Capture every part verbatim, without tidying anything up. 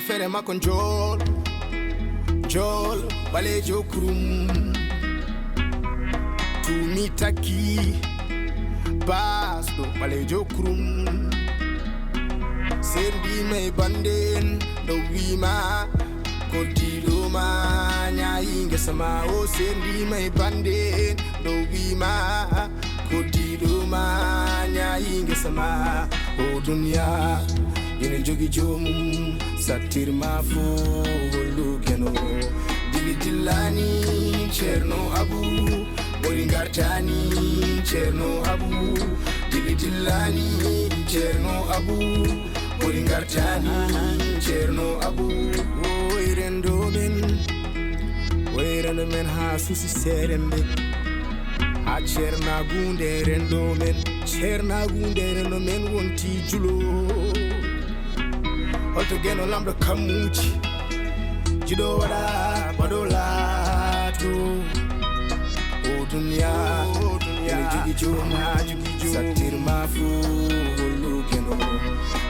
Feere makko njool, njool, ɓaleejo kurum. Tumi takki, baasɗo, ɓaleejo kurum. Sendima e bande en, ɗo wiima, koddiɗo ma, ñaayi ngesa ma. O sendima e bande en, ɗo wiima, koddiɗo ma, ñaayi ngesa ma. O duniya, ina jogi joomum, sattir ma fo hollu keno. Dili dillani, Ceerno Abu, ɓuri ngartani, Ceerno Abu. Dili dillani, Ceerno Abu, ɓuri ngartani, Ceerno Abu. Oy rendo men, oy rendo men haa suusi seerembe. Haa ceernaagu nde renndo men, ceernaagu nde renndo men wonti julo. Holto geno lamɗo kammuuji, jiɗo waɗa baɗo laato. O duniya, o duniya, ene jogi joom, jogi joom. Sattir ma fo hollu geno.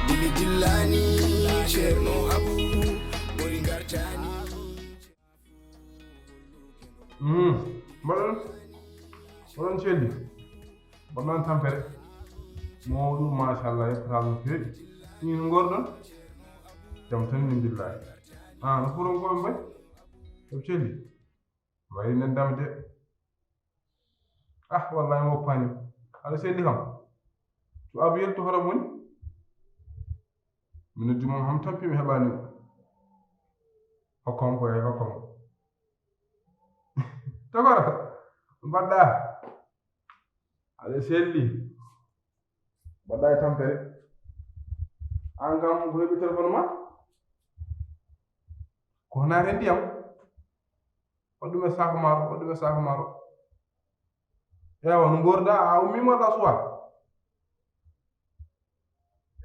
Dili dillani, Ceerno Abu, ɓuri ngartani. Mm. Mbaɗon, mbaɗon celli. Mbaɗon tampere. Mawɗum, machallah, yettata no feewi. Ni no ngorɗon? Jam tan, alhamdulillahi. Ah, no fuɗon ko ɓe mbayi? Ko celli? Mbayi nen dame de. Ah, wallahi mi woppaani. Aɗa selli kam. To Abu yaltu hoto woni. Mi noddi mo, ham tampi mi heɓaani mo. Hokkam ko yahi, hokkam. Tokoro, mbaɗɗa? Aɗa selli. Mbaɗɗa e tampere. An kam ko heɓi téléphone ma? Ko naate ndiyam. Waɗ ɗum e saako maaro, waɗ ɗum e saako maaro. Ewa, no ngorda, a ummiima ɗa suwa?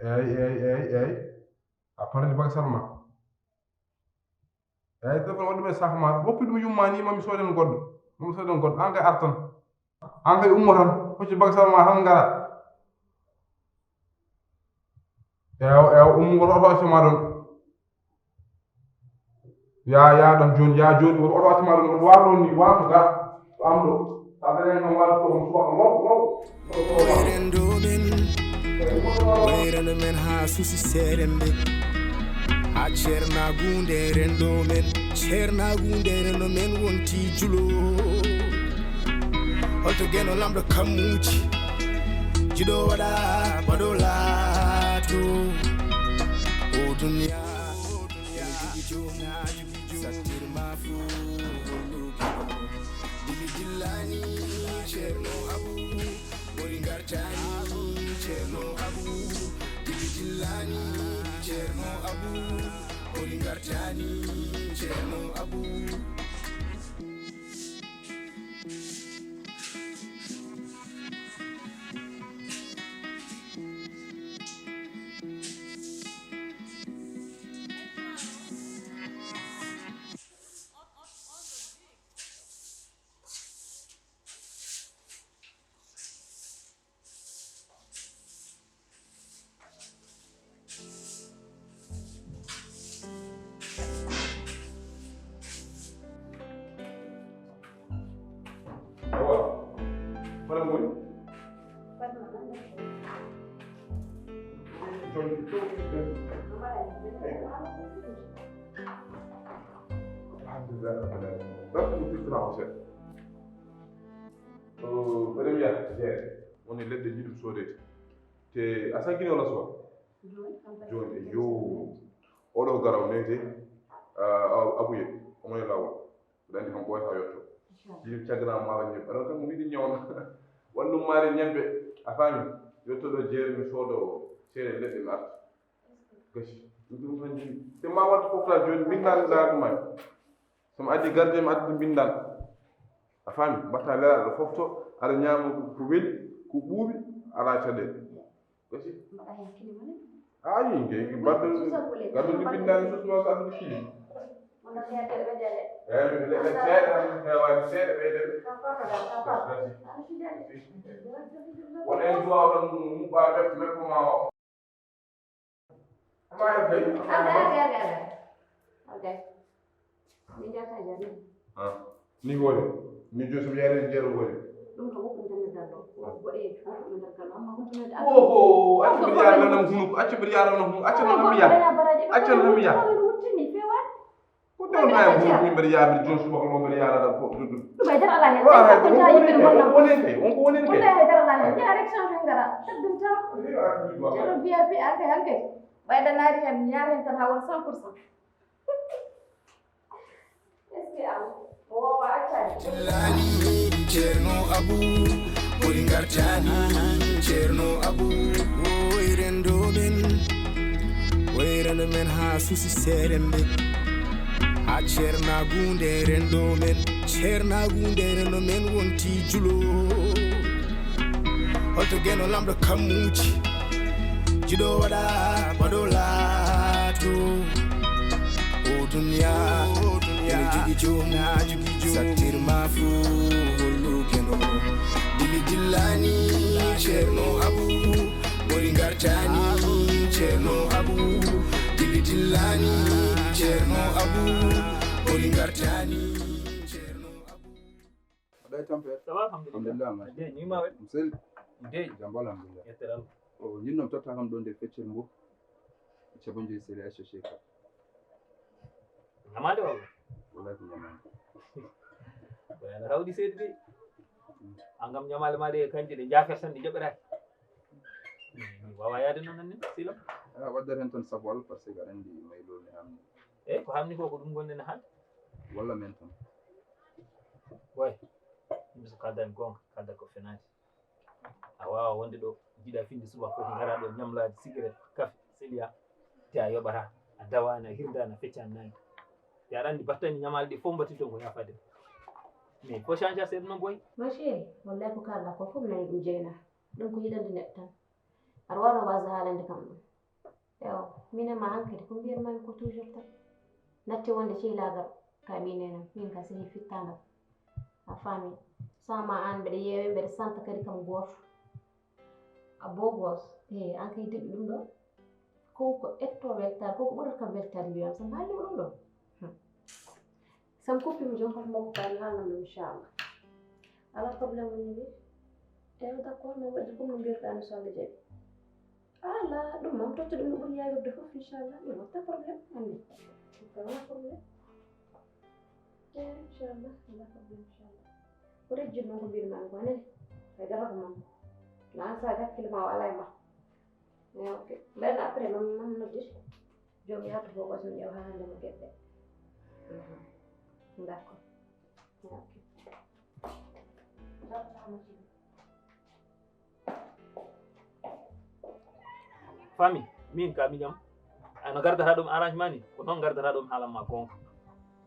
Eyi, eyi, eyi, eyi. A parani bagasal ma. Eyi, téléphone waɗ ɗum e saako maaro. Woppi ɗum yummaani ma mi soodan goɗɗo. Ma mi soodan goɗɗo. An kay artan. An kay ummo tan. Hocci bagasal ma tan ngara. Ewa, ewa, ummo ngol oto acca ma ɗon. Ya, ya ɗon jooni, ya jooni, oto acca ma ɗon, oto waalo ɗon ni, waalo ga, ko am ɗo. Sa dañani kam waalo ko, on subaka law, law. Rendo men, wayrano men haa suusi seerembe. Haa ceernaagu nde rendo men, ceernaagu nde rendo men wonti julo. Holto geno lamɗo kammuuji, jiɗo waɗa baɗo laato. O duniya, o duniya, sattir ma fo hollu geno. Dili dillani, Ceerno Abu, ɓuri ngartani, Ceerno Abu. Dili dillani, Ceerno Abu, ɓuri ngartani, Ceerno Abu. Awa. Hono ngoni? Jonde ɗo. Alhamdulillah rabbil alamin. Ɗon ko firtata ko seeɗa. O, mbeɗa wiya jeere. Woni leɗɗe njiɗum soodede. Te a saggino laso? Jooni, kam kadi. Jooni, yo. Oɗo garaw neyde, ah, ah, Abuye, omo e laawol. Mbeɗa anndi kam ɓooyata yotto. Inchallah. Jiɗi cagganaa maaro ñebbe. Aɗa kam mi yiɗi ñawna. Wallum maari ñebbe. A faami? Yotto ɗo jeere mi soodo seeɗa leɗɗe mi arta. Gasi. Ɗum ɗum tan jiɗi. Te ma waɗ fof ta jooni, mbinndaan ndaar ɗum ay. So mi addi gardien, mi addi mbinndaan. A faami? Mbaɗta leeral ɗo fof to, aɗa ñaama ko weli, ko ɓuuɓi, alaa caɗeele. Gasi? Mbaɗa heen kilim ne? A yii, ngey, mbaɗa gaddu ndi mbinndaan sos ma ko addu kilim. Wona ko yadde ɓe jale. Eeyi, mi leɗɗe seeɗa tan, heewaani seeɗa ɓeyden. Ka korɗoɗaa, ka korɗo. Gasi. Wona en duwaaw ɗon muɓɓaa meppo, meppo ma o. Aɗa, aɗa, aɗa, aɗa. Min jata jani. Ah. Ni hore. Ni jo so yare jero hore. Ɗum ko wokko nder gallo. Ko boɗe ko nder gallo amma ko nder. Oho, acca bir yare nan hunu, acca bir yare nan hunu, acca nan miya. Acca nan miya. Ko don ma ko min bir yare jon so ko min bir yare da ko dudu. Ɗum ay dara ala hen. Wa hay ko wonen kay, on ko wonen kay. Ko ay dara ala hen. Ya rek change ngara. Tadum tan. Cero V I P ake hanke. Bayda nari hen yare tan hawon cent pour cent. Dillani Ceerno Abu, woni ngartani Ceerno Abu. Woy rendo men, woy rendo men haa susi seerembe. Haa ceernaagunde rendo men, ceernaagunde rendo men wonti julo. Holto geno lamɗo kammuuji, jiɗo waɗa baɗo laato. O duniya, ene jogi joom, sattir ma fuu hollu geno. Dili dillani Ceerno Abu, woni ngartani Ceerno Abu. Dili dillani Ceerno Abu, woni ngartani Ceerno Abu. Aɗa e tampere? Ça va, alhamdulillah. Alhamdulillah, ma. Ade, ni ma waɗi? Ɗum seli. Dey. Jam wala alhamdulillah. Yettere Allah. O ñin noon totta kam ɗon nde feccere mbo. Cabo joyi seli Aisha Sheikh. Ñamaade walla? Wallahi ko ñamaade. Wayno rawdi seedi de. An kam ñamaale ma de kanje ɗe jaafer tan ɗe joɓeraaki. Mi wawa yaade noon annin sila. Ah, waddere hen tan sabu Allah par ce que aɗa anndi may lolni hamni. Eyi ko hamni ko ko ɗum gonɗen haalde. Walla men tan. Boy, ɗum so kaldani goonga, kalda ko fenaani. A waawaa wonde ɗo, jiɗa finde subaka foti ngara ɗo ñamlaade sigaret, kafe, seliya, te a yoɓataa, a dawaani, a hirdaani, a feccaani naange. Te aɗa anndi battani ñamaale ɗe fof mbaɗti toon ko yaafaade. Mais ko change a seeɗa noon boy. Ma chérie, wallahi ko kaalɗaa ko fof mi nani ɗum jeynaa. Ɗum ko yiɗande neɗɗo tan. Aɗa waawno waasde haalande kam ɗum. Ewa, min e ma hankadi ko mbiyatmi ko toujours tan. Natti wonde cehlaagal ka ɓiy nenam, min ka sehi fittaanam. A faami? Sama an mbeɗa yeewe, mbeɗa santa kadi kam gooto. A beau gosse, eh, an kay deɓi ɗum ɗo. Kon ko etto weltaare, kon ko ɓurata kam weltaare mbiyam, so haalni ɗum ɗo. Hmm. Sam koppi mi jon hoto mokko kay haalnam ɗum inchallah. Ala problème woni mbi. Ewa d'accord, min waɗi comme no mbirɗa no so Allah jaɓi. Ala ɗum mam totta ɗum no ɓuri yawirde fof inchallah. Mi watta problème anni. Wala problème. Eh, inchallah, wala problème inchallah. Ko rejjit noon ko mbirmi an ko nani. Hay dara ko mam. Na an sa hakkille ma o ala e ma. Eh, ok. Mbeɗen après mam mam noddir. Joom yahata fof ko tan ƴeew haa hannde mo geɗɗe. D'accord. Fami, min ka miñam, no gardata ɗum arrangement ni, ko noon gardata ɗum haalan ma goonga.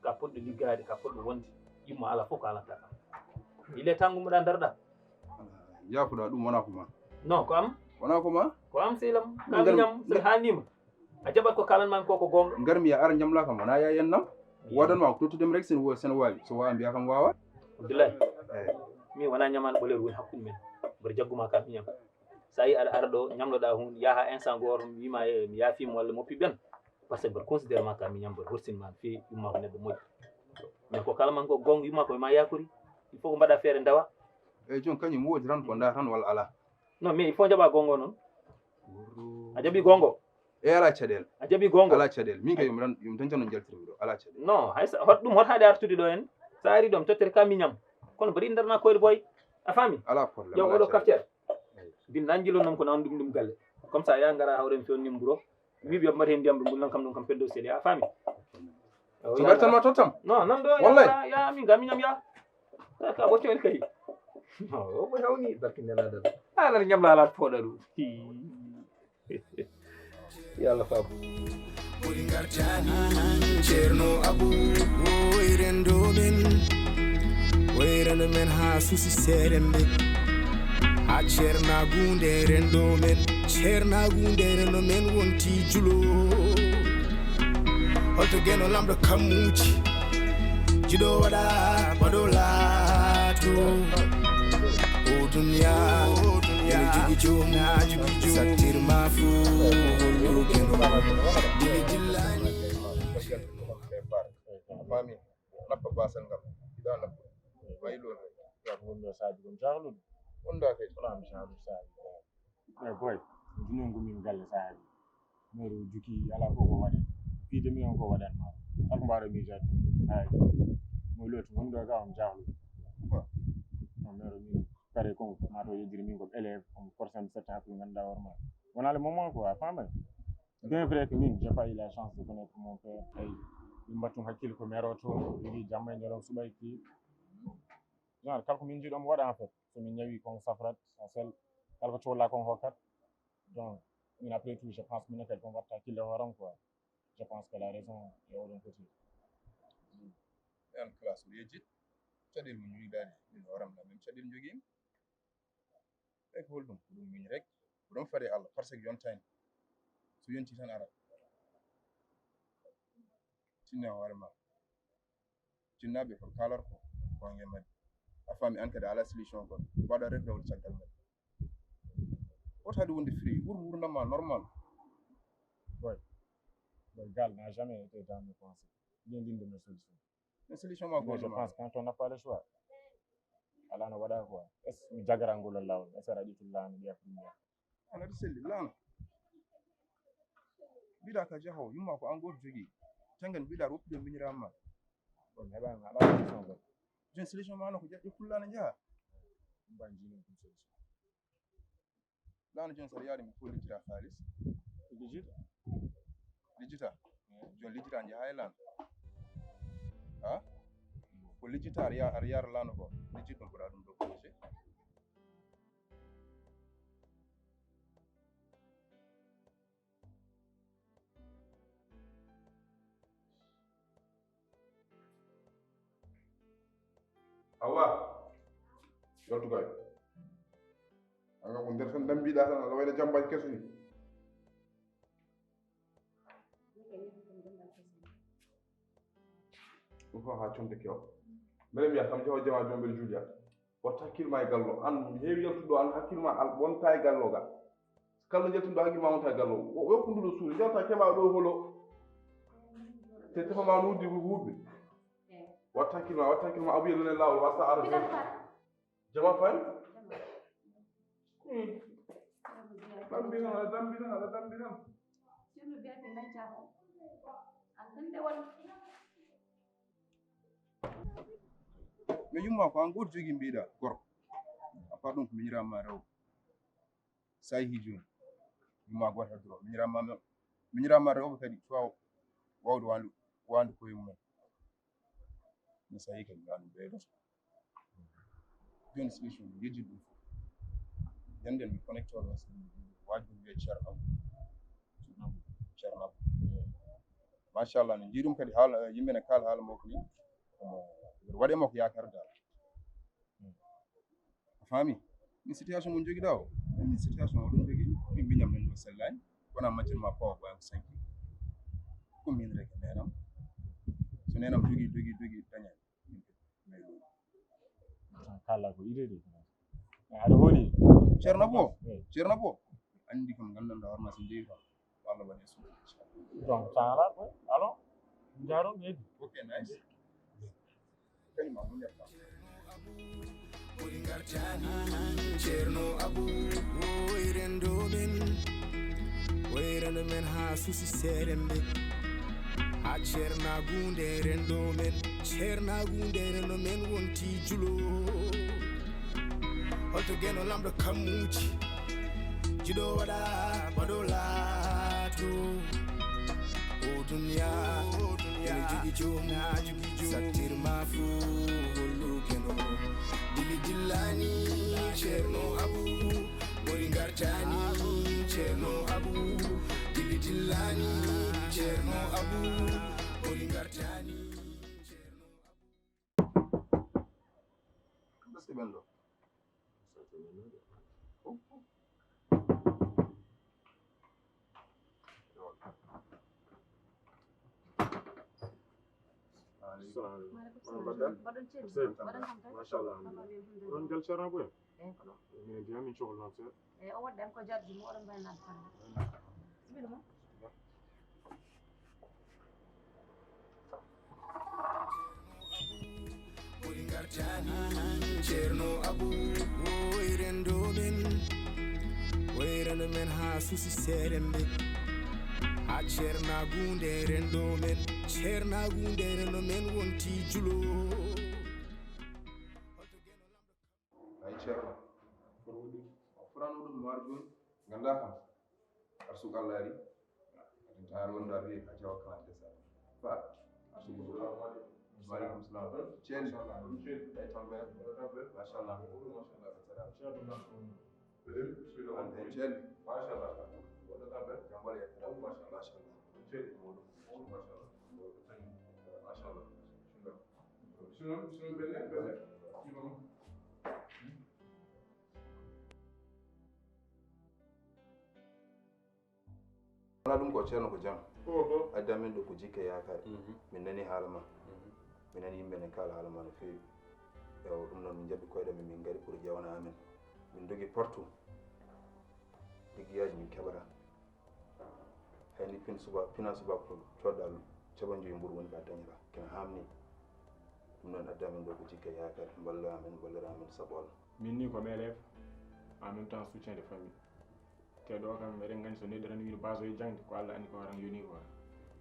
Ka poɗɗo liggaade, ka poɗɗo wonde, yumma ala fof ko alanta kam. Ile tangu muɗa darɗa. Yafuɗa ɗum wona ko ma. Non, ko am. Wona ko ma. Ko am silam, ka miñam, so haalnima. A jaɓat ko kalan man ko ko goonga. Ngarmi ya ara ñamlaka mo na ya yennam. Wadan ma ko tottudem rek sen wo sen wawi so wawa mbiya kam wawa. Abdoulaye. Eh. Mi wona ñaman ɓoler woni hakkunde men. Mboɗo jagguma kam ñam. Sa yi aɗa ara ɗo ñamloɗa hun yaha instant goto mi wima e mi yafima walla moppi ɓen. Par ce que mboɗo considére ma kam mi ñam mboɗo horsini ma fi yumma ko neɗɗo moƴƴo. Mais ko kala man ko goonga yumma ko ma yakori. Il faut ko mbaɗa feere ndawa. Eyyi joni kañum woodi tan ko nda tan walla ala. Non mais il faut jaɓa goonga noon. A jaɓi goonga. E ala caɗele. A jaɓi goonga. Ala caɗele. Min kay yum tan yum tan tan no jaltirmi ɗo. Ala caɗele. Non, hay sa hot ɗum hot haade artude ɗo en. Sa ari ɗo mi tottere ka miñam. Kono bari darna koyde boy. A faami? Ala problème. Yo oɗo kaftere. Bin nan jilo non ko nan ɗum ɗum galle. Comme ça ya ngara hawren fewni mburo. Wiɓe yo mbaɗ heen ndiyam ɗum ɗum nan kam ɗum kam peddo seeɗa a faami. So mbaɗ tan ma tottam. Non nan ɗo wallahi ya min ga miñam ya. Ka ɓotti on kay. O ɓe hawni barki nelaɗal. Alar ñamla alat fooɗa ɗum. Yalla faabu. Woni ngartani ceerno abu. Woy rendo men, woy rendo men haa susi seerembe. Haa ceernaagunde rendo men, ceernaagunde rendo men wonti julo. Holto geno lamɗo kammuuji, jiɗo waɗa baɗo laato. O duniya ene jogi joom, sattir ma fuu hollu geno. Dili dillani. Mami, nappa basal ngal. Ida nappa. Wayi lo. Ya ko wonno saaji kon jahlude. Wonda kay. Wala mi jahlude saaji. Eh boy, jinin gumin galle saaji. Mero juki ala fof ko waɗe. Piide min on ko waɗan ma. Alko mbaɗo miijaade. Ay. Mo looti wonɗo ga on jahlude. Non mero min pare kon ma to yejjiri min ko élève on pourcent sept ans ko ganduɗa hoore ma. Wona le moment quoi, famay. Bien vrai que min j'ai pas eu la chance de connaître mon père. Ay. Min mbattum hakkille ko mero to, jogii jamma e ñalawma suɓayki. Genre kala ko min jiiɗo omo waɗa en fait. So min ñawi kon safrat, sa sel. Kala ko cohla kon hokkat. Donc min après tout je pense minen kadi kon watta hakkille hooram quoi. Je pense que la raison est oɗon côté. En classe o yejjit caɗel mo ñuydani min horam la même caɗel jogim. E ko holɗum ko ɗum min rek ko ɗum fade Allah parce que yontani so yonti tan ara. Tinna hoore ma. Jinnaɓe ko kalar ko wange mari. A fami an kadi ala solution kon. Mbaɗa rek dawde caggal mari. Wota haɗi wonde free wur wurnama normal. Boy, boy, gal n'a jamais été dans mes pensées. Bien l'une de mes solutions. Mais solution ma Mais je pense quand on n'a pas le choix. Ala no waɗa quoi. Est ce que mi jagara ngol lawol? Est ce que aɗa yiɗi lawol? Mbiya première. Ana ɗi selli laana. Mbiɗa ka jahowo yumma ko an goto jogii. Janngan mbiɗa woppude miñiraama. Bon heɓa aɗa solution gol. Jon solution ma no ko ƴeƴƴo pullana jaha. Mba jinin ɗum solution. Laana jon saɗa yaade mi fof lijjita xaalis. Lijjita. Lijjita. Jon lijjita jaha e laana. Ha? Ko lijjita aɗa yaara laana ko lijjit ɗum mboɗa ɗum ɗo projet. Awa yaltu kay. Anga ko nder tan dambiɗa tan aɗa wayla jambaji keso ni. Ɗum fof ha comde kewa. Mbeɗa mbiya kam jawa jama jombel juliat. Watta hakkil ma e gallo an heewi yaltuɗo an hakkil ma al wonta e gallo ga. Kala jaltuɗo hakkil ma wonta e gallo o yokku nduɗo suuɗi jalta keɓa ɗo holo. Te tefa ma nuddi huɓɓe. Watta hakkil ma watta hakkil ma abuye lone lawol wasa ara. Jama fay. Dambiran aɗa dambiran aɗa dambiran. Ceerno biyata nanca ko an tan nde won. Mais yumma ko an goto jogui mbiɗa gorko. A part ɗum ko miñiramma rewɓe. Sa yeehi joni yumma goto heddoro miñiramma. Miñiramma rewɓe kadi cuwa wawde wandu wandu koye mumen. Mi sayi kadi ngal mi ɓeydoto. Joni solution mi yejjit ɗum fof. Nden nden mi connecte oɗo waji ɗum wiye ceerno. Ceerno. Machallah no jii ɗum kadi haala yimɓe ne kaala haala makko ni. Mbeɗa waɗe makko yakar dal. A faami? Min situation mo jogiɗa o min situation oɗon jogii min miñam nan ɗo sellani. Wona matière ma pawa boyan ko sanki. Ko min rek nenam. So nenam jogi jogi jogi dañani. Kala ko idée de. Aɗa hooli. Ceerno bo. Ceerno bo. Andi kam gandanɗa horma so jeeyi toon. Walla waɗi suuɗi. Donc ça va quoi. Allons. Jaron yedi. Ok nice. Kañum am muñat kam. Ɓuri ngartani ceerno abu. Oy rendo men. Oy rendo men ha susi serembe. Ha ceerna gunde rendo men. Ceerna gunde rendo men wonti julo. Holto geno lamɗo kammuji. Jiɗo waɗa baɗo laato. O duniya ene jogi joom. Sattir ma fo hollu geno. Dili dillani ceerno abu. Ɓuri ngartani ceerno abu. Dili dillani ceerno abu. Ɓuri ngartani ceerno abu. Parce que ɓen ɗo. Salaamaaleykum. Maaleykum salaam. Mbaɗɗon ceerno? Machallah. Oɗon ngal ceerno boy? Eyi ko ɗo. Min ndiya min cohluno seeɗa. Eyi o waɗɗen ko jardi mo oɗon mbawi naade tan. Sibiɗo mo. Bismillah. Ceerno Abu, woy renndo men, woy renndo men haa suusi seeɗen ɓe. Haa ceernaagu nde renndo men, ceernaagu nde renndo men wonti julo. Ay ceerno, kono woni o furano ɗum maaro jooni? Nganndaa kam. Arsugo Allah ari. Aɗa wonda wi a jawa kala ndesa. Fa. Arsugo Allah. Wa alaikum salam. Ceni. Ay tambe. Mashallah. Mashallah. Ceni. Mashallah. Jambal ya. Mashallah. Ceni. Mashallah. Mashallah. Sino, sino belle, belle. Wala ɗum ko ceerno ko jam. Addi amen ɗo ko jikke yaakaare. Min nani haala ma. Min nani yimɓe ne kaala haala ma no feewi. Ewa ɗum noon min jaɓi koyɗe men min ngari pour ƴewana amen. Min dogi partout. Liggeyaaji min keɓata. Hayni pin suba, pina suba ko coɗɗal capanɗe joyi mburu woni ka dañata. Kene hamni. Ɗum noon addi amen ɗo ko jikke yaakaare. Mballa amen, mballira amen sabu Allah. Min ni ko mi élève, en même temps soutien de famille. Te ɗo kam eɗen nganndi so neɗɗo tan wiino base o e jaŋde ko Allah anndi ko hoore yoni ko.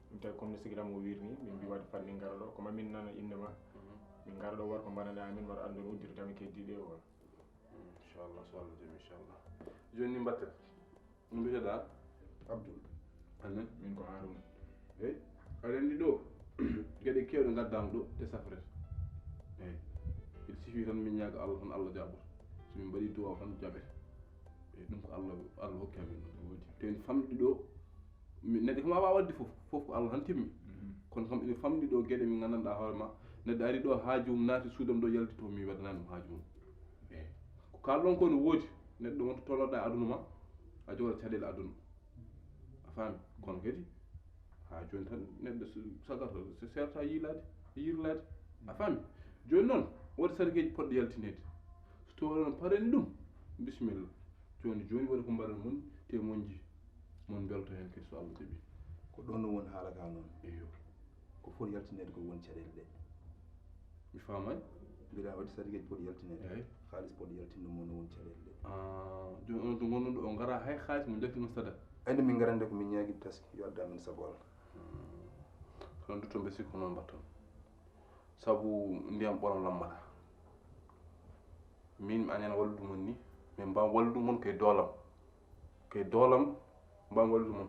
Ɗum tawi comme no sigiram o wiiri ni min mbi waɗde fat min ngara ɗo ko ma min nana innde ma. Min ngara ɗo war ko mbaɗanɗa min mbaɗa anndon uddirde tan mi keddiɗe o. Inchallah so Allah jaɓi inchallah. Jooni ni mbatten. No mbiyeteɗa? Abdoul. Amin. Min ko Haruna. Eyi, aɗa anndi ɗo geɗe kewɗe ngaddaama ɗo te safrete. Eyi, il suffit tan min ñaaga Allah tan Allah jaɓoto. So min mbaɗi duwa tan jaɓete. Eyi, ɗum ko Allah Allah hokki amin ɗum. Te en famɗi ɗo neɗɗo kam a wawa waɗde fof. Fof ko Allah tan timmi. Kono kam ene famɗi ɗo geɗe min nganndanɗa hoore ma neɗɗo ari ɗo haaju mum naati suudam ɗo yalti to mi waɗanani ɗum haaju mum. Eyi, ko kalɗon ko no woodi. Neɗɗo wonto tolloɗa e aduna ma a jogata caɗele aduna. A faami? Kono kadi haa jooni tan neɗɗo sagarta so serta yiilaade e yirlaade. A faami? Jooni noon woodi sargeeji poɗɗo yaltineede. So tawi oɗon parani ɗum, bisimilla. Jooni jooni woni ko mbaɗan mon te monji mon mbelto heen kadi so Allah jaɓi. Ko ɗon no woni haala ka noon. Iyo. Ko foti yaltineede ko woni caɗeele ɗe. Mi faamaani. Mbiɗa waɗi sargeeji poti yaltineede. Eyi. Haalis poti yaltinde mo no woni caɗeele ɗe. Ah, jooni onon to ngonɗon ɗo o ngara hay haalis mo jatti noon sadak. Ayde min ngarande ko min ñaagii taski yo adda min sabu Allah. Kono dutto mbe sikko noon mbatton. Sabu ndiyam ɓoram lammata. Min mi añana wallude mon ni. Min mbaam wallude mon koye doolam. Koye doolam mbaam wallude mon.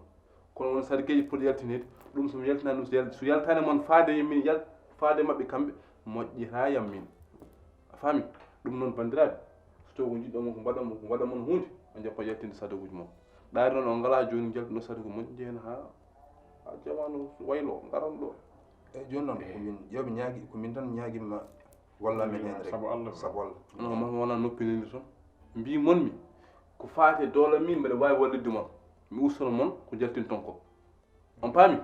Kono won sargeeji poti yaltineede ɗum so mi yaltinaani ɗum so yal- so yaltaani mon faade e min yal- faade maɓɓe kamɓe moƴƴiraa yam min. A faami? Ɗum noon banndiraaɓe, so tawi ko njiɗɗon mon ko mbaɗan mon ko mbaɗan mon huunde on njappa yaltinde sadakuuji mon. Ɗaari noon on ngalaa jooni njaltuno sadaku mon njehen haa haa jamaanu waylo ngaran ɗo. Eyi jooni noon ko min yo ɓe ñaagi ko min tan ñaagimma walla min heen rek sabu Allah sabu Allah. Non ma wona noppi nani toon mbi mon mi ko faate doola min mbeɗa waawi wallude mon mi ustono mon ko jaltin ton ko on paami.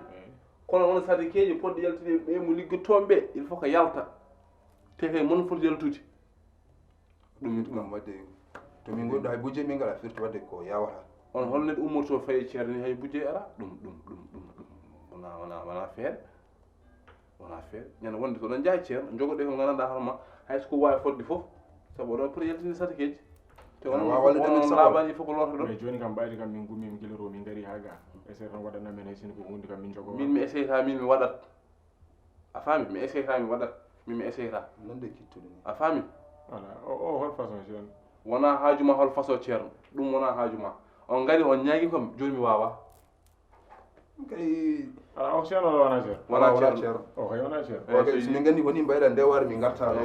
Kono wona sade keeje poɗɗe yaltude ɓe mo liggotoon ɓe il faut ko yalta te kay mon foti yaltude. Ɗum min kam waɗde to min ngonɗo hay bujje min ngala firti waɗde ko yawata. On hol neɗɗo ummoto faye ceerni hay bujje ara ɗum ɗum ɗum ɗum ɗum wona wona wona feere. Wona feere ñande wonde so oɗon njaha ceerno jogoɗe ko gandanɗa hoorema hay so ko wawi fodde foof sabu oɗon poti yaltinde satakeji te onon wawa wallude min sabu laaɓani fof ko lortoɗon. Mais joni kam ɓayde kam min gummima guila to min gari ha ga essayta tan waɗana men hay sino ko hunde kam min jogo min mi essayta min mi waɗat. A faami mi essayta mi waɗat min mi essayta nande kittude ni a faami. Voilà o o hol façon jeune wona haaju ma hol façon ceerno ɗum wona haaju ma on gari on ñaagi kam joni mi wawa. Kay ala o ceerno wala wona ceerno wala wala ceerno o kay wona ceerno o kay so min gandi woni mbayɗa nde wara min garta ɗo.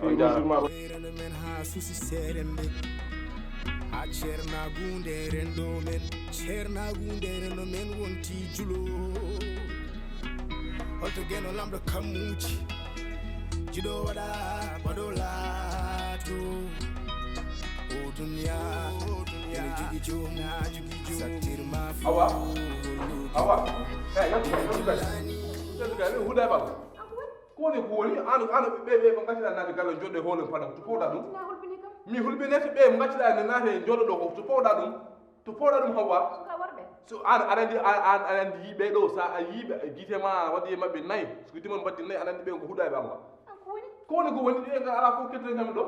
Musulman o ɓeyrano men ha suusi seeɗen ɓe ha ceernagunde renɗo men ceernagunde renɗo men wonti julo. Holto geno lamɗo kammuji jiɗo waɗa baɗo laato. O duniya ene jogi joom sattirma awa awa. Hey, yaltu kay yaltu kay yaltu kay huda bal. Ko woni ko woni an an ɓe ɓe ko ngacciɗa naade galle joɗɗe hoole paɗa to powɗa ɗum. Mi hulɓinete ɓe mo ngacciɗa ne naate joɗo ɗo ko to powɗa ɗum. To powɗa ɗum hawa. Suka worɓe. So an aɗa andi an aɗa andi yiɓe ɗo sa a yiɓe gite ma waɗi e maɓɓe nayi so gite mon mbatti nayi aɗa andi ɓe ko huɗaɓe Allah. An ko woni. Ko woni ko woni ɗiɗo nga alaa fof keddoɗen kam ɗo.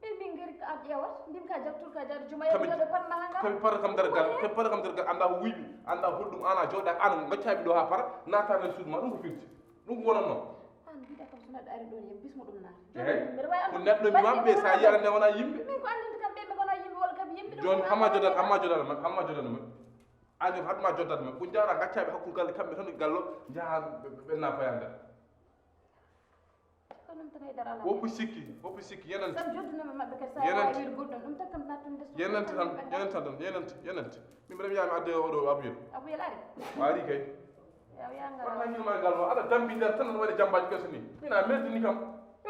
Ɓe min ngari ka a ƴeewat, mbin ka jattur ka jaade juma e kam ɓe pat mala ngal. Kam par kam dargal, kam par kam dargal, annda ko wuyɓe, annda holɗum, an a jooɗa, an gaccaɓe ɗo ha para, naata nder suudu ma, ɗum ko firti. Ɗum ko wonanno. An mbiɗa kam so neɗɗo ari ɗon, yo bismo ɗum naata. Eyi, ko neɗɗo mi maɓɓe, sa yiyata nde wona yimɓe. Min ko anndinta kam ɓe, ɓe gona yimɓe walla kam yimɓe. Jooni hamma jodat, hamma jodat, hamma jodat. Año haɗma joddata men ko jaara gaccaɓe hakku galle kamɓe tan e gallo jaha ɓenna faya nder woppu sikki woppu sikki yenante yenante tan yenante tan yenante yenante min mbiɗa mi yaami adde oɗo abuyel abuyel ari o ari kay wona hirma e gal o aɗa dambi nder tan waɗa jambaji kese ni min a meldini kam e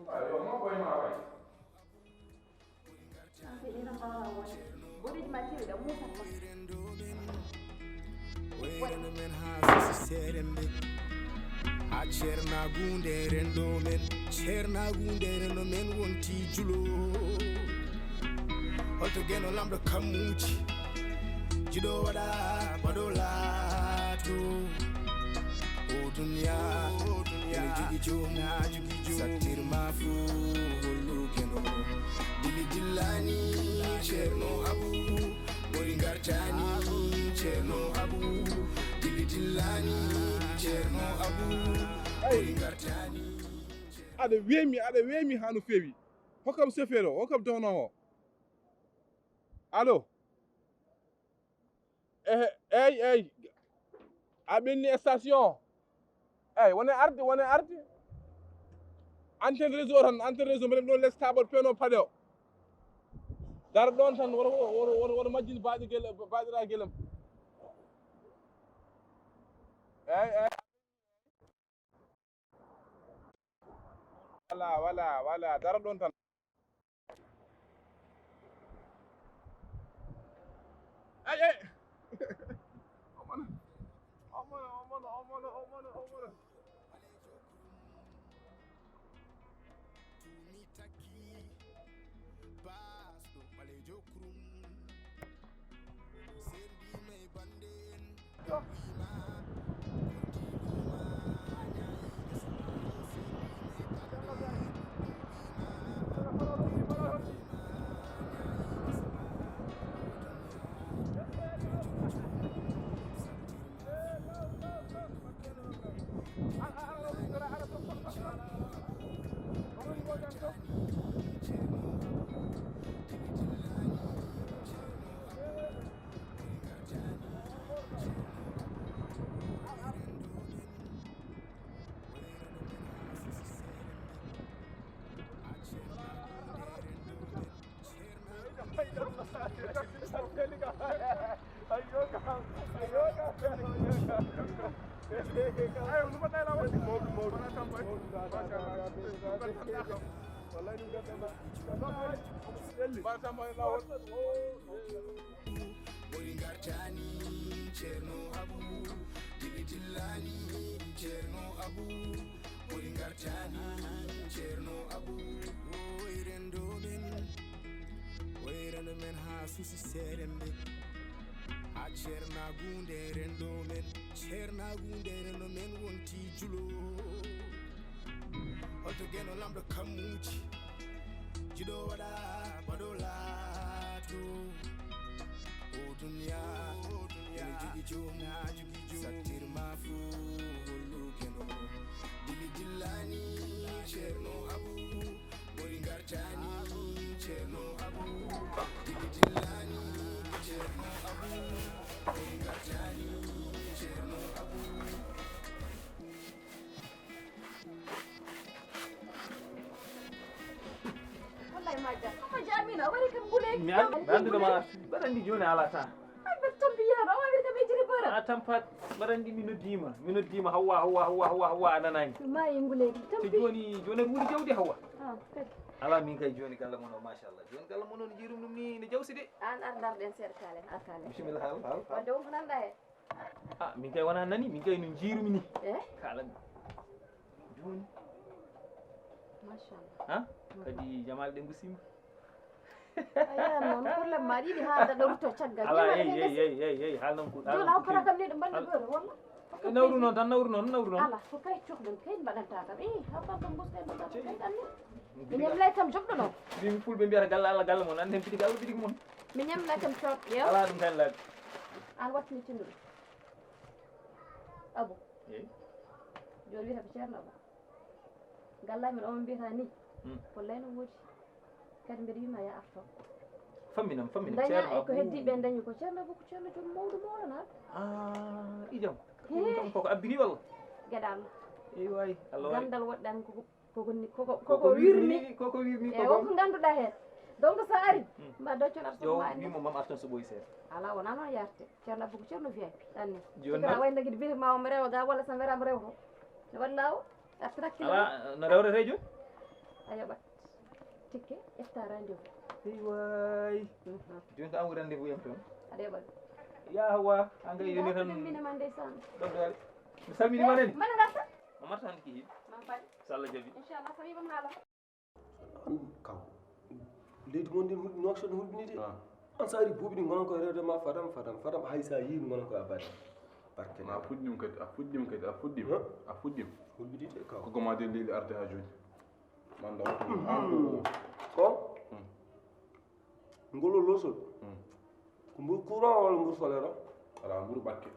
ayo ma koye ma way Wayno men haa sisi seeremɓe haa ceernaagunde renndo men ceernaagunde renndo men wonti julo holto geno lamɗo kammuuji jiɗo waɗa baɗo laato o duniya ene jogi joom sattirma fo hollu geno dili dillani ceerno abu ɓuri gartani ceerno abu dili dillani ceerno abu ɓuri gartani aɗa weemi aɗa weemi ha no feewi hokkam sefeer o hokkam dohnowo allo ehe eyyi eyyi a ɓenni station eyyi wone arde wone arde antenne réseau tan antenne réseau mbeɗen ɗo les table peno paɗe o dara ɗon tan woto woto woto majjin baɗi gel baɗira gelem eyyi eyyi wala wala wala dara ɗon tan Ay, ay. Omona, omona, omona, omona, omona, omona. Tumi takki bas ɗo ɓalejo krum. Sendi may bande en. Boli ngartani Ceerno Abu, dili dillani Ceerno Abu, boli ngartani Ceerno Abu. Oy rendo men, oy rendo men haa susi seeremɓe, haa ceernaagunde rendo men, ceernaagunde rendo men wonti julo. Holto geno lamɗo kammuuji, jiɗo waɗa baɗo laato. O duniya, o duniya, ene jogi joom, ene jogi joom. Sattirma fo hollu geno. Dili dillani Ceerno Abu, boli ngartani Ceerno Abu. Dili dillani Ceerno Abu, boli ngartani Ceerno Abu. Wallahi ma ja. Amma ja Amina, a wari kam ngule. Mi an mi andude ma mbaɗa anndi jooni a alaa tan. Ay mbaɗa tampi yaaro, a wawi kam ejiri bara. A tampat mbaɗa anndi mi noddiima. Mi noddiima Hawwa Hawwa Hawwa Hawwa Hawwa a nanaani. Ma e ngule tampi. Te jooni jooni aɗa wuuri jawdi Hawwa. Ah, kadi. Alaa min kay jooni galle mon o machallah. Jooni galle mon o no njiirum ɗum ni ne jawsi de. An ar ndarɗen seeɗa kaalen, ar kaalen. Bisimilla haal haal. Wadde on ko nanɗa he. Ah, min kay wona nani, min kay no jiirumi ni. Eh? Kala mi. Joni. Machallah. Ha? Kadi jamal de gusima. Aya non problème ma ɗiɗi ha daɗa rutto caggal. Ala ey ey ey ey ey hal non ko. Jona hokkata kam ni ɗo mbanni goto walla? Nawru noon tan, nawru noon, nawru noon. Ala, ko kay cohɗen, kay mbaɗanta kam. Ih, haɓɓam kam, mbus kay mbaɗanta kam, kay ɗanni. Mi ñamlay kam joɓɗo noon. Mbimi fulɓe mbiyata galle Allah, galle mon. An hen piti galle, piti mon. Mi ñamlay kam coot, yo. Ala ɗum tan laabi. An wattini tinduɗo. Abu. Eyi. Joni wiyata ko Ceerno Abu. Gallamen o mbiyata ni. Hmm. Ko layno woodi. Kadi mbeɗa wima ya arto. Famminam, famminam. Daña Ceerno e ko Abu. Heddi ɓe dañi ko Ceerno Abu, ko Ceerno joom mawɗo mawɗo na. Ah, ijam. He. Ɗum kam koko abbiri walla? Geɗal. Eyi waay, Allah waay. Gandal woɗɗan ko, koko ni, koko, koko wirni. Koko wirni, koko wirni, e koko. O ko ganduɗa hen. Donc sa ari, hmm, ma doccon arto yo ma ni. Wimo mam artan so ɓoyi seeɗa. Ala, wona noon yarte. Ceerno Abu ko Ceerno V I P. Anni. Joni sikira noon. Wayno gidi biri ma o mi rewa ga walla sa mi rewa mi rewa to. Ne waɗi lawo. Artiraki ala, no rewrete joni? A yoɓat tikke, ƴetta rendez-vous. Eyi waay. Mhm. Joni ko an woni rendez-vous yam toon? Aɗa yoɓa ɗum. Yawa, an kay yoni tan. Ɗum mine ma ndeysaan. Ɗon ɗo ari. Mi salmini ma nani. Mana ngarta? Mamata hande kihi. Mam faɗi. So Allah jaɓi. Inchallah, sa wiima haala. An kaw. Leydi mon ndin hulɓini, Nouakchott no hulɓini de. Ah. An sa ari buuɓi ɗi gonon koye rewde ma fadam, fadam, fadam, hay sa yiimi gonon koye abada. Barke ma a fuɗɗima kadi, a fuɗɗima kadi, a fuɗɗima. Huh? A fuɗɗima. Hulɓini de kaw. Ko goma de leydi arde ha joni. Manda o. Mhm. An ko. Ko? Hmm. Ngol o losol. Hmm. Ko mburu courant walla mburu solaire o? Ala mburu ɓakke.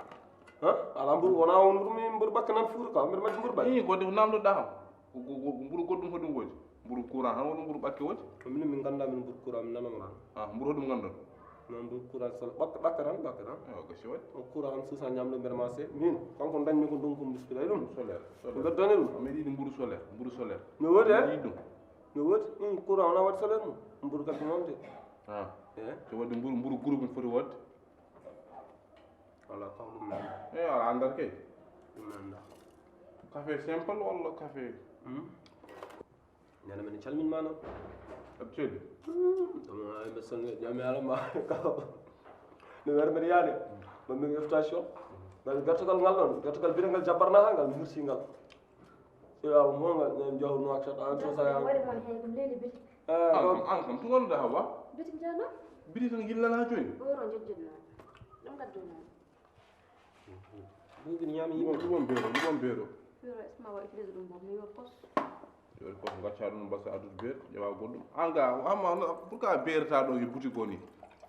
Ha? Ala mburu, wona on mburu mi, mburu ɓakke nan fuuta ka, mbiɗa majji mburu ɓakke. Ii, ko de namdoɗa kam. Ko, ko, ko mburu goɗɗum hoɗum woodi? Mburu courant tan woni mburu ɓakke woodi? Ko min min ganda min mburu courant, min nanama tan. Ah, mburu hoɗum gandon? Non, mburu courant sol, ɓakke, ɓakke tan, ɓakke tan. Ewa, gasi waɗi. O courant tan suusa ñamde nder marché. Min, kanko dañmi ko ɗum ko mburu solaire ɗum. Solaire, solaire. Ko beddani ɗum. A meɗi mburu solaire, mburu solaire. No woodi, eh? Meɗi ɗum. No woodi, ɗum courant wona waɗi solaire mum. Mburu kadi noon de. Ah. Eh? So waɗi mburu, mburu groupe ne foti waɗde? Wala kaw ɗum nan. Eh, ala andal kay. Ɗum nan da. Café simple walla café? Hmm? Nana men calmin ma non. Aɓe celli? Hmm, ɗum ay ɓe salmi, ƴami ala ma. No wer mbeɗa yaade. Ɗum min invitation. Ngal gertogal ngal ɗon, gertogal biɗa ngal jabbarna ha ngal, mi hirsi ngal. Ila mo ngal, ngal jahu Nouakchott, an so sa ya. Waɗi mon hen ɗum leydi biti. Eh, an kam, an kam, to gonɗa Hawa? Biti jano? Biti tan yillana jooni. Ɓoro jejjitno. Ɗum gadduno. Buuɓi ñaami yimɓe. Ɗum on beero, ɗum on beero. Beero, est-ce que ma wawi utiliser ɗum boom? Mi yor kos. Yor kos, gacca ɗum, mbasa addude beer, ƴewa goɗɗum. An ga, amma, pourquoi beerata ɗo e boutique o ni?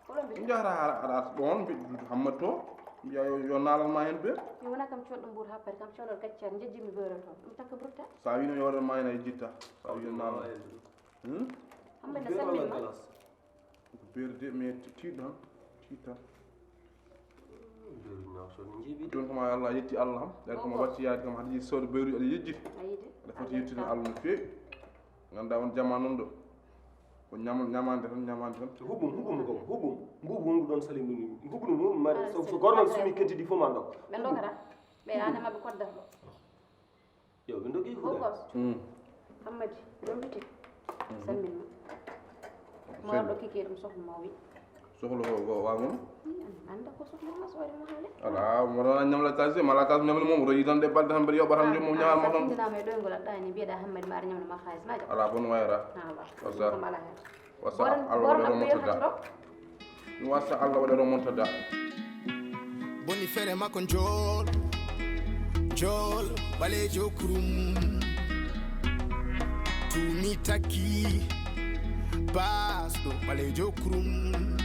Oɗon mbiɗa. Njahata haala aɗa ɗon, mbiɗa Hammat to, mbiya yo, yo naalan ma hen beer. Mi wona kam coɗɗo mbuur ha pari, kam coɗɗo gacca, jejjimi beero toon. Ɗum takka burta. Sa wino yo waɗan ma hen a yejjitta. Sa wino naalan. Hmm? Hammat ne salmin ma. Ko beerde, mais ti-, tiiɗ tan, tiiɗ tan. Beerde ñaaw so min njiiɓi. Jooni kam, Allah yetti Allah kam. Ɗaɗi ko mo watti yaade kam, haɗa yiɗi soode beeruji, aɗa yejjiti. A yiɗi. Aɗa foti yettude Allah no feewi. Ngannduɗaa on jamaa noon ɗo. Ko ñam-, ñamaande tan, ñamaande tan. Huɓum, huɓum ko, huɓum. Mbuubu ngu ɗon salim ɗum. Huɓum ɗum mari. Ah, so, so gormal sumi keddi ɗi fof ma ndok. Ɓe ndokata. Ɓe ana maɓɓe kodda. Yo, ɓe ndogi huɗa. Bokos. Hmm. Hammadi, ɗum witi. Mhm. Salmin ma. Mo warɗo kiki ɗum sohlu ma wi. Sohlu ko, ko wa ngon? Hmm, anda ko sohlu ma so waɗi mo haale. Ala, mo rana ñamla kazi, mala kazi ñamla mo, mo yidan de balde tan ber yoɓa tan jom mo ñamal mo tan. Sa findinama e ɗoyngol aɗa ɗani mbiyeɗa Hammadi ma aɗa ñamla ma kaalis ma. Ala bon wayra. Ala. Wasa. Ɗum kam ala hen. Wasa Allah waɗa remontada. Wasa Allah waɗa remontada. Boni fere makko njool, njool, ɓaleejo kurum. Tumi takki, baasɗo, ɓaleejo kurum.